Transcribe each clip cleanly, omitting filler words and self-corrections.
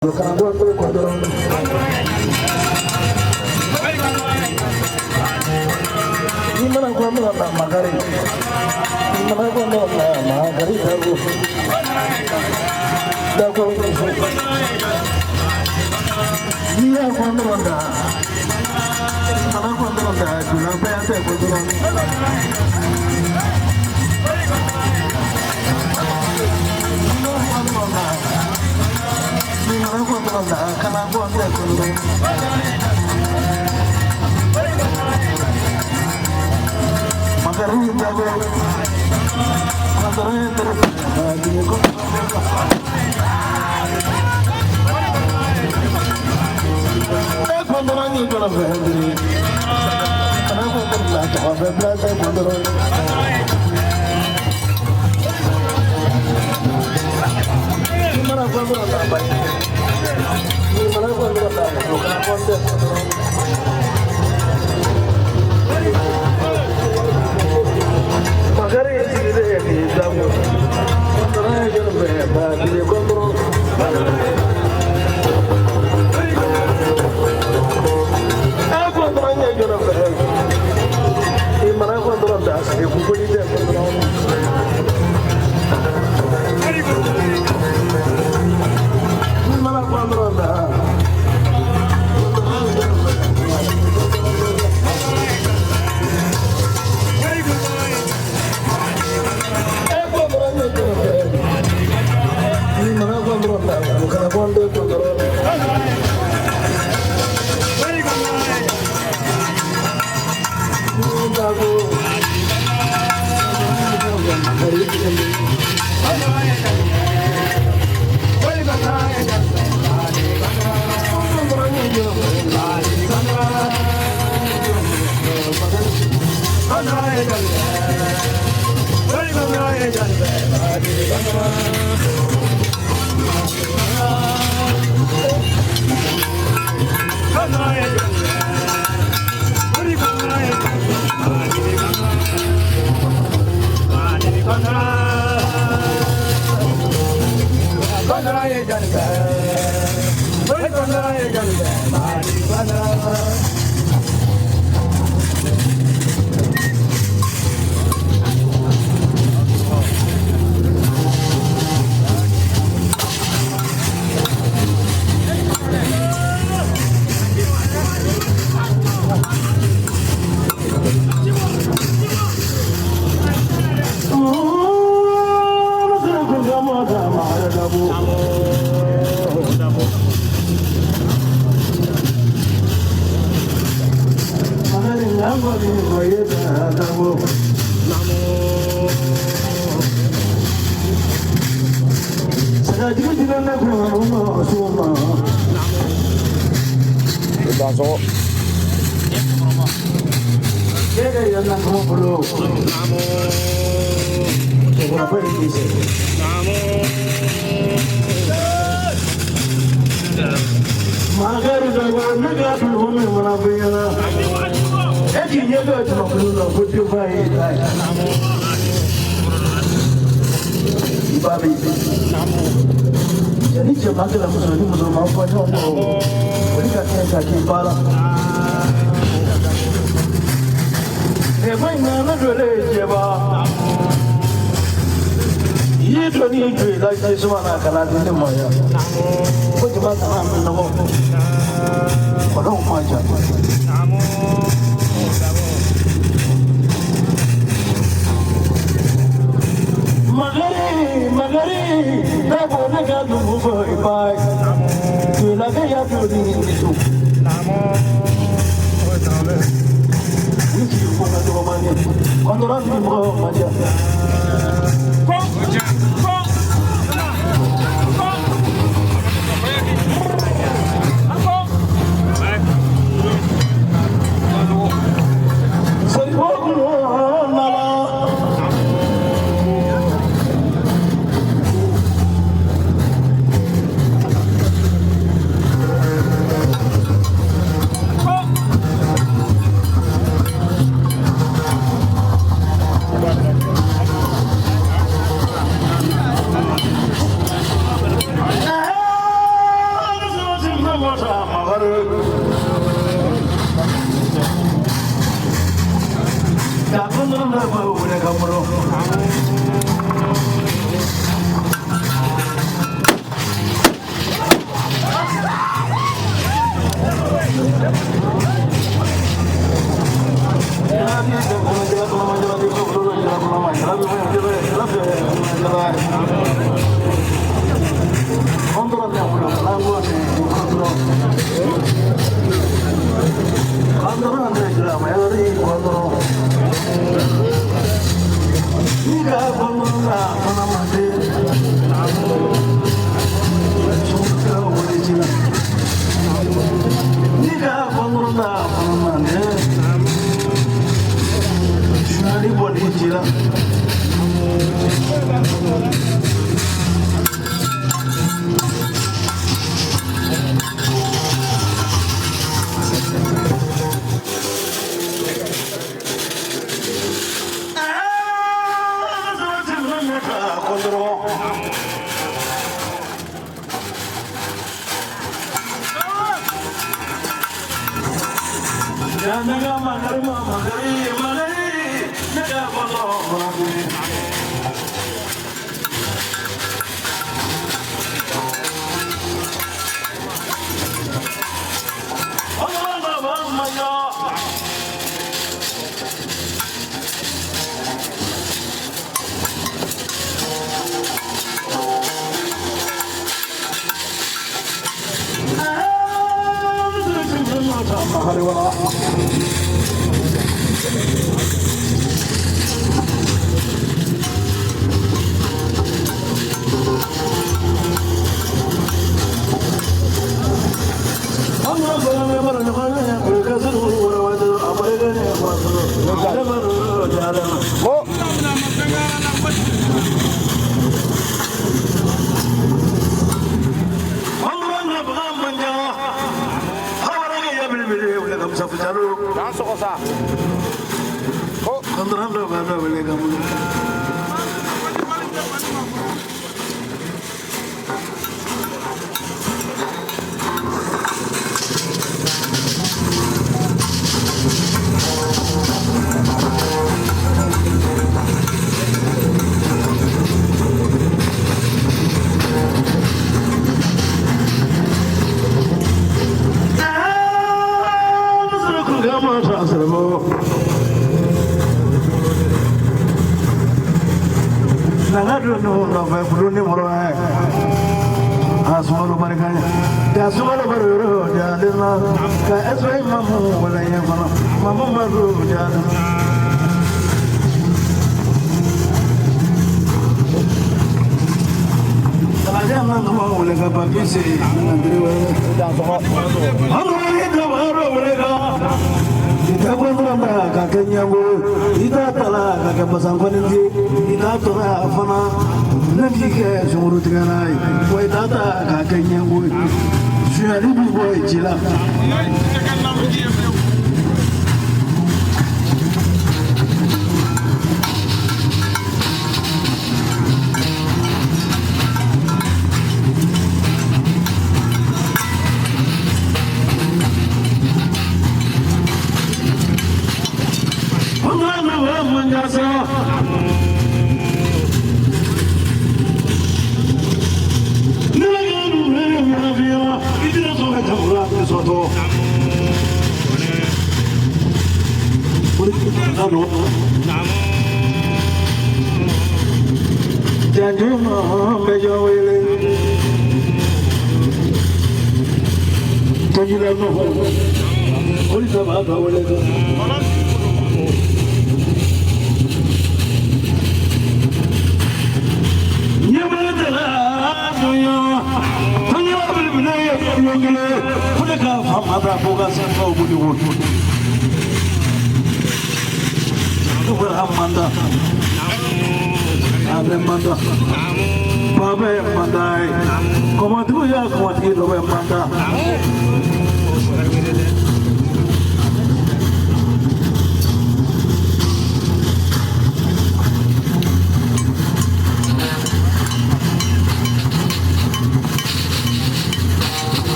Ni mana ko na magari, ni mana ko na magari dago dago, ni ya ko na, mana ko na jula pa ya te ko na. Ni mana ko na kana ko te ko na. Magari dago, magari dago,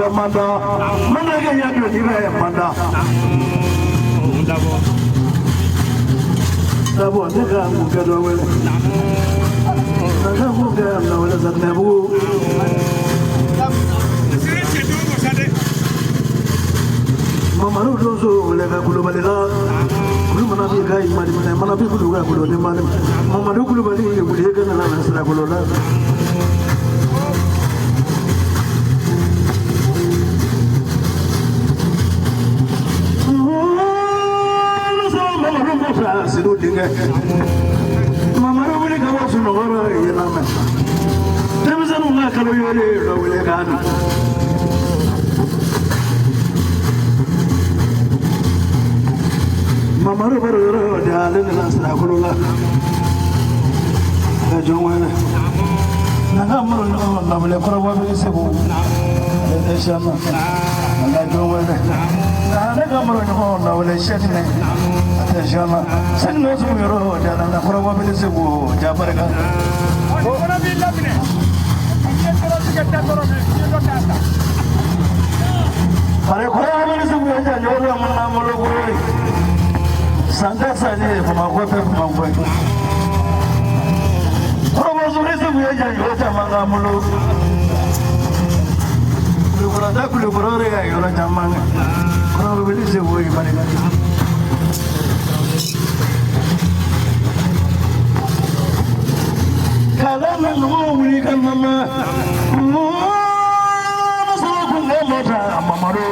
Bɛ manda mana kɛ ɲɛ don ni bɛ manda dabɔ ne ka mun kɛ dɔ wele na ka mun kɛ na wele Zatinɛbugu. Mamadu donso wele ka Kulubali la kulu mana bi ka imani minɛ mana bi kulu ka kulu ni mani Mamadu Kulubali ye wuli ka nana na sirakolo la. Sidu denkɛ Mamadu wuli ka bɔ sunɔgɔ yɛlɛma denmisɛnninw ka kalo yɔrɔ dɔ wele k'a dun. Mamadu baro yɔrɔ de ale nana sirakolo la ka jɔn wɛrɛ nka maro ɲɔgɔn lawale kɔrɔbɔ bɛ segu ale tɛ siyama nka jɔn wɛrɛ ale ka maro ɲɔgɔn lawale sɛkinɛ a tɛ siyama sɛkinɛ sugu yɔrɔ de a nana kɔrɔbɔ bɛ segu ja barika. Bare kɔrɔbɔ bɛ segu ja ɲɔgɔn la mun na malo koro sanga sani Bamakɔ tɛ Bamakɔ ye. Kɔrɔbɔ sori segu ye ja yɔrɔ caman k'an bolo. Kulukɔrɔ tɛ kulukɔrɔ de ka yɔrɔ caman kɛ. Kɔrɔbɔ bɛ segu ye barika. Kala na numu wuli ka nana. Masala kun ka mɔta Mamadu.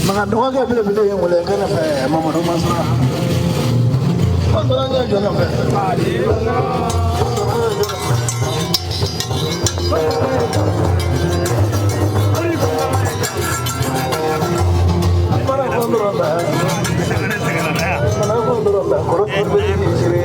Maka dɔgɔkɛ belebele ye wele kɛnɛ fɛ Mamadu Masala. Kɔntɔrɔnkɛ jɔn fɛ. Mana kɔntɔrɔn la. Mana kɔntɔrɔn la. Kɔrɔ bɛ ni sere.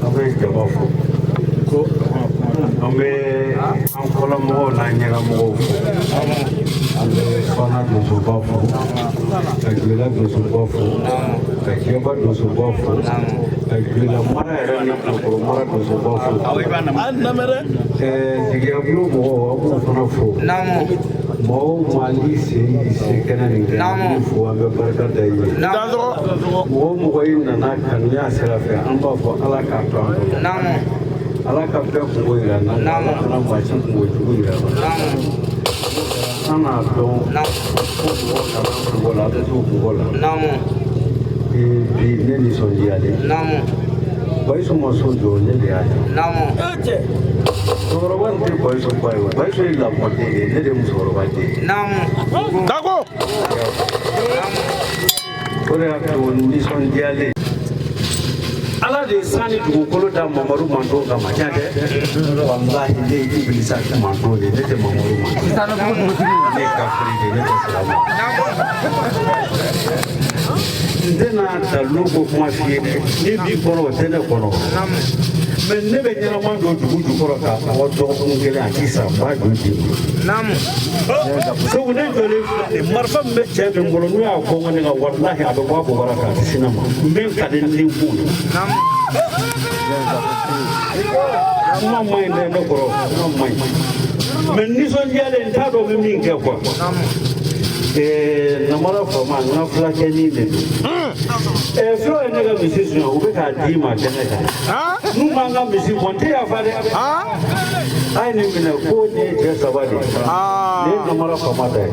An bɛ jama fo, an bɛ an kɔlɔmɔgɔw n'an ɲɛgamɔgɔw fo, an bɛ Fana donsoba fo, ka Gulela donsoba fo, ka Jɛba donsoba fo, ka Gulela mara yɛrɛ ni Kulukɔrɔ mara donsoba fo. Jigiyabulo mɔgɔw an b'u fana fo. Maa o maa n'i sen y'i se kɛnɛ nin kɛ, an b'i fo, an bɛ barika da i ye. Mɔgɔ o mɔgɔ i nana kanuya sira fɛ, an b'a fɔ Ala k'a to an bolo. Ala ka bɛɛ kungo yira n na, Ala kana maa si kungo jugu yira n na. An n'a dɔn ko mɔgɔ kana kungo la, a bɛ t'o kungo la. Bi ne nisɔndiyalen. Bayisu ma so jɔ, ne de y'a jɔ. Musokɔrɔba in tɛ Bayisu ba ye o. Bayisu ye lamɔden de ye, ne de ye musokɔrɔba den ye. O de y'a to nisɔndiyalen. Ala de ye san ni dugukolo da Mamadu manton kama, tiɲɛ tɛ? Walahi ne ye Ibilisa manton de ye, ne tɛ Mamadu manton. Ne ye kafiri de ye, ne tɛ silamɛ. N tɛna dalu ko kuma f'i ye dɛ, ni b'i kɔnɔ, o tɛ ne kɔnɔ. Mais ne bɛ ɲɛnama don dugu jukɔrɔ k'a fɔ dɔgɔkun kelen, a ti sa, n b'a joli d'i ma. Segu, ne jɔlen filɛ nin, marifa min bɛ cɛ min bolo, n'u y'a gɔngɔn ne kan, walahi a bɛ bɔ a bobara kan, a tɛ se ne ma. N bɛ n ka di ni kun ye. Kuma man ɲi dɛ, ne kɔrɔ, kuma man ɲi. Mais nisɔndiyalen, n t'a dɔn n bɛ min kɛ quoi. Namara faama, n ka fulakɛnin de don. Fulaw ye ne ka misi suɲɛ, u bɛ k'a d'i ma kɛnɛ kan. N'u m'an ka misi bɔ, n tɛ yafa dɛ. A ye nin minɛ ko nin ye cɛ saba de ye. Nin ye namara faama ta ye.